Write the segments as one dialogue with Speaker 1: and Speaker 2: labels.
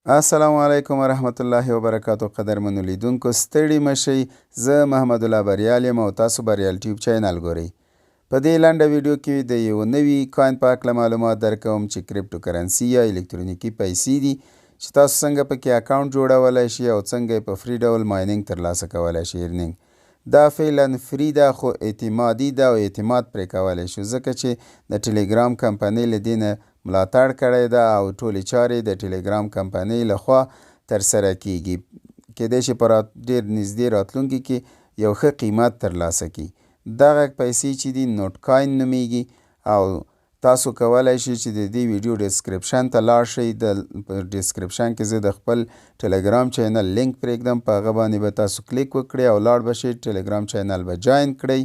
Speaker 1: السلام علیکم ورحمت الله وبرکاتو. قدرمنو لیدونکو، ستړي مشئ. زه محمد الله بریال یم او تاسو بریال ټیوب چینل ګورئ. په دې لنډه ویډیو کې د یو نوي coin په هکله معلومات درکوم چې crypto currency یا الکترونیکي پیسې دي، چې تاسو څنګه پکې اکاونټ جوړولی شئ او څنګه یې په free ډول mining ترلاسه کولی شئ، earning. دا فعلا free ده، خو اعتمادي ده او اعتماد پرې کولی شو، ځکه چې د ټلیګرام کمپنۍ له دې نه ملاتړ کړی ده او ټولې چارې د ټلیګرام کمپنۍ لخوا ترسره کیږي. کیدای شي په ډیر نږدې راتلونکي کې یو ښه قیمت ترلاسه کړي. دغه پیسې چې دي، نوټ کاین نومیږي او تاسو کولی شئ چې د دې ویډیو description ته لاړ شئ. د description کې زه د خپل ټلیګرام چینل لینک پرېږدم، په هغه باندې به تاسو کلیک وکړئ او لاړ به شئ، ټلیګرام چینل به join کړئ.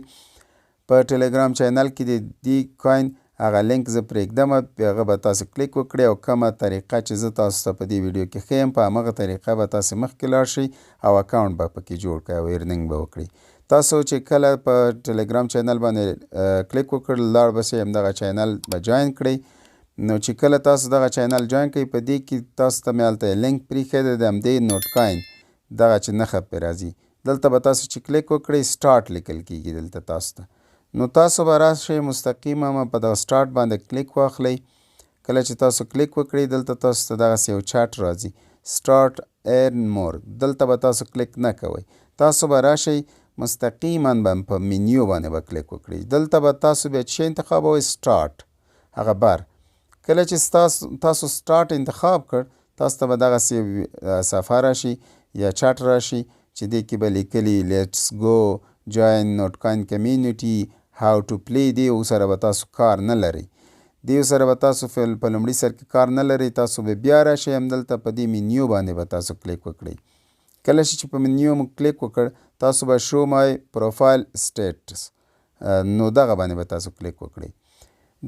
Speaker 1: په ټلیګرام چینل کې د دې coin هغه لینک زه پرېږدم، په هغه به تاسو کلیک وکړئ او کومه طریقه چې زه تاسو ته په دې ویډیو کې ښیم، په همغه طریقه به تاسو مخکې لاړ شئ او اکاونټ به پکې جوړ کړئ او earning به وکړئ. تاسو چې کله په ټلیګرام چینل باندې کلیک وکړ، لاړ به شئ، همدغه چینل به join کړئ. نو چې کله تاسو دغه چینل join کړئ، په دې کې تاسو ته مې هلته لینک پریښی دی د همدې نوټ کاین. دغه چې نښه پرې راځي، دلته به تاسو چې کلیک وکړئ، start لیکل کیږي دلته تاسو ته. نو تاسو به راشئ، مستقیما په دغه start باندې کلیک واخلئ. کله چې تاسو کلیک وکړئ، دلته تاسو ته دغسې یو چټ راځي، start earn more. دلته به تاسو کلیک نه کوئ. تاسو به راشئ، مستقیما به په مینیو باندې به کلیک وکړئ. دلته به تاسو بیا چې انتخابوئ، start هغه بر. کله چې تاسو start انتخاب کړ، تاسو ته به دغسې صفحه راشي یا چټ راشي چې دې کې به لیکلي "Let's go join Notcoin community، how to play". دې سره به تاسو کار نه لرئ. دې سره به تاسو په لومړي سر کې کار نه لرئ. تاسو به بیا راشئ، همدلته په دې مینیو باندې به تاسو کلیک وکړئ. کله چې په مینیو مو کلیک وکړ، تاسو به show my profile status، نو دغه باندې به تاسو کلیک وکړئ.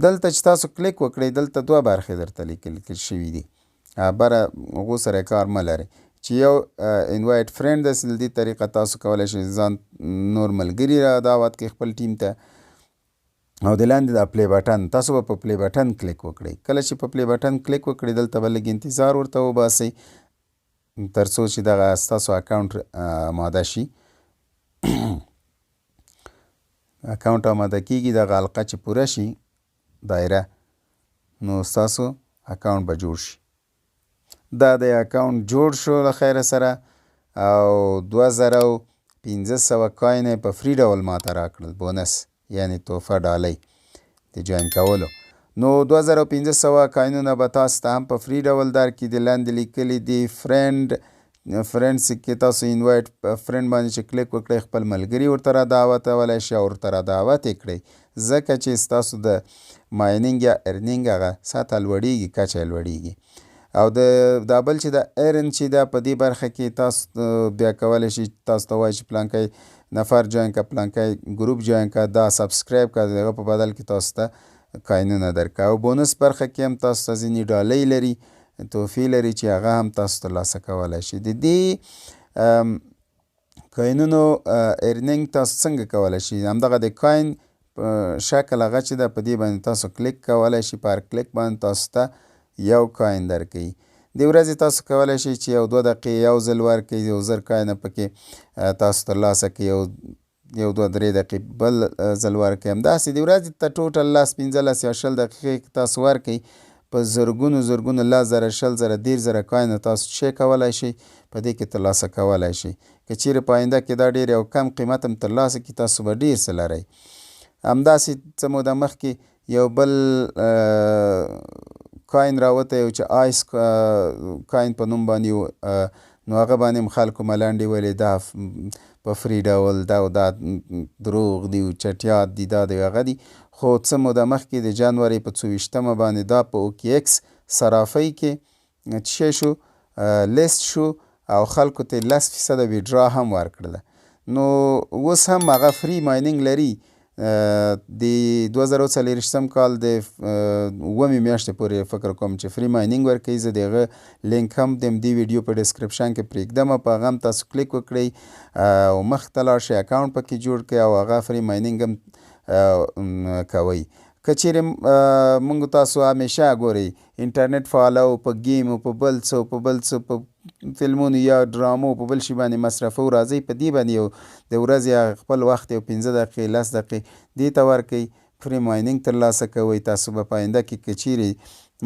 Speaker 1: دلته چې تاسو کلیک وکړئ، دلته دوه برخې درته لیکل شوي دي. بره هغو سره کار مه لرئ، چې یو invite friend ده. له دې طریقه تاسو کولی شئ ځان نور ملګري را دعوت کړئ خپل ټیم ته. او د لاندې دا play button، تاسو به په play button کلیک وکړئ. کله چې په play button کلیک وکړئ، دلته به لږ انتظار ورته وباسئ تر څو چې دغه ستاسو اکاونټ آماده شي. اکاونټ آماده کیږي، دغه حلقه چې پوره شي، دایره، نو ستاسو اکاونټ به جوړ شي. دا د اکاونټ جوړ شو له خیره سره او 2500 coin یې په free ډول ماته راکړل، bonus یعنی تحفه، ډالۍ د join کولو. نو 2500 کاینونه به تاسو ته هم په free ډول درکړي. د لاندې لیکلي دي friend، friends کې تاسو invite friend باندې چې کلیک وکړئ، خپل ملګري ورته را دعوتولی شئ او ورته را دعوت یې کړئ، ځکه چې ستاسو د mining یا earning هغه سطح لوړیږي، کچه یې لوړیږي. او د دا بل چې د earn چې ده، په دې برخه کې تاسو بیا کولی شئ، تاسو ته وایي چې پلانکی نفر join که، پلانکی ګروپ join که، دا subscribe که، د هغه په بدل کې تاسو ته کاینونه درکوي. او bonus برخه کې هم تاسو ته ځینې ډالۍ لري، تحفې لري چې هغه هم تاسو ترلاسه کولی شئ. د دې کاینونو earning تاسو څنګه کولی شئ؟ همدغه د coin شکل هغه چې ده، په دې باندې تاسو کلیک کولی شئ. په هر کلیک باندې تاسو ته یو coin درکوي. د ورځې تاسو کولی شئ چې یو 2 دقیقې یو ځل ورکړئ، 1000 کاینه پکې تاسو ترلاسه کړئ. یو یو دوه درې دقیقې بل ځل ورکړئ، همداسې د ورځې ته total 10، 15 یا 20 دقیقې تاسو ورکړئ، په زرګونو زرګونو، 10,000، 20,000، 30,000 کاینه تاسو چې کولی شئ په دې کې ترلاسه کولی شئ. که چیرې په آینده کې دا ډېر یو کم قیمت هم ترلاسه کړي، تاسو به ډېر څه لرئ. همداسې څه موده مخکې یو بل coin راوتی و چې آیس coin په نوم باندې و. نو هغه باندې هم خلکو ملنډې ویلې، دا په free ډول دا او دا دروغ دي او چټیات دي، دا دی، هغه دي. خو څه موده مخکې د جنوري په 24مه باندې دا په OKX صرافۍ کې چې شو، لیست شو او خلکو ته 10 فیصده withdraw هم ورکړله. نو اوس هم هغه free mining لري. د 2024 کال د اوومې میاشتې پورې فکر کوم چې free mining ورکوي. زه د هغه لینک هم د دې ویډیو په description کې پرېږدم، په هغه هم تاسو کلیک وکړئ او مخ ته لاړ شئ، اکاونټ پکې جوړ کړئ او هغه free mining هم کوئ. که چیرې مونږ تاسو همیشه ګورئ انټرنیټ فعاله او په ګیم او په بل څه او په بل څه، په فلمونو یا ډرامو، په بل شي باندې مصرفو، راځئ په دې باندې یو د ورځې خپل وخت یو 5 دقیقې، 10 دقیقې دې ته ورکړئ، free mining ترلاسه کوئ. تاسو به په آینده کې که چیرې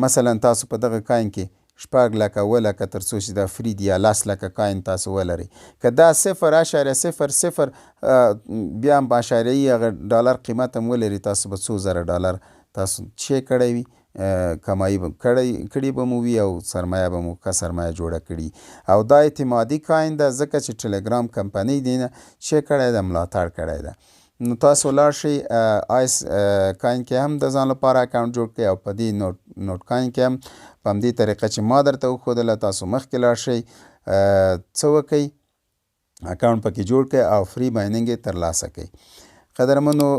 Speaker 1: مثلا تاسو په دغه coin کې 6 لکه، 7 لکه، تر څو چې دا free دي، یا 10 لکه coin تاسو ولرئ، که دا 0.00 بیا هم په اشاریهيي هغه ډالر قیمت هم ولري، تاسو به څو زره ډالر تاسو چې کړی وي، کمایي به کړي به مو وي او سرمایه به مو ښه سرمایه جوړه کړي. او دا اعتمادي coin ده، ځکه چې ټلګرام کمپنۍ دی نه چې کړی ده، ملاتړ کړی ده. نو تاسو لاړ شئ آیس coin کې هم د ځان لپاره اکاونټ جوړ کړئ او په دې نوټ coin کې هم په همدې طریقه چې ما درته وښودله تاسو مخکې لاړ شئ، څه وکئ، اکاونټ پکې جوړ کړئ او free mining یې ترلاسه کړئ. قدرمنو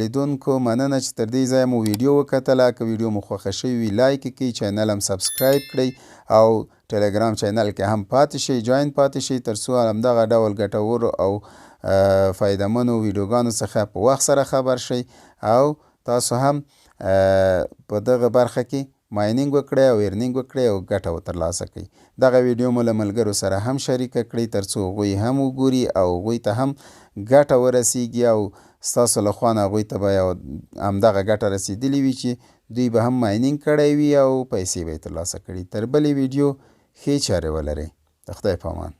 Speaker 1: لیدونکو، مننه چې تر دې ځایه مو ویډیو وکتله. که ویډیو مو خوښه شوې وي like یې کړئ، channel هم subscribe کړئ او ټلګرام channel کې هم پاتې شئ، join پاتې شئ، تر څو همدغه ډول ګټورو او فایدهمنو ویډیوګانو څخه په وخت سره خبر شئ او تاسو هم په دغه برخه کې mining وکړئ او earning وکړئ او ګټه ترلاسه کړئ. دغه ویډیو مو له ملګرو سره هم شریکه کړئ تر څو هغوی هم وګوري او هغوی ته هم ګټه ورسیږي او ستاسو له خوا نه هغوی ته به یو همدغه ګټه رسېدلې وي چې دوی به هم mining کړی وي او پیسې به یې ترلاسه کړي. تر بلې ویډیو ښې چارې ولرئ. د خدای په امان.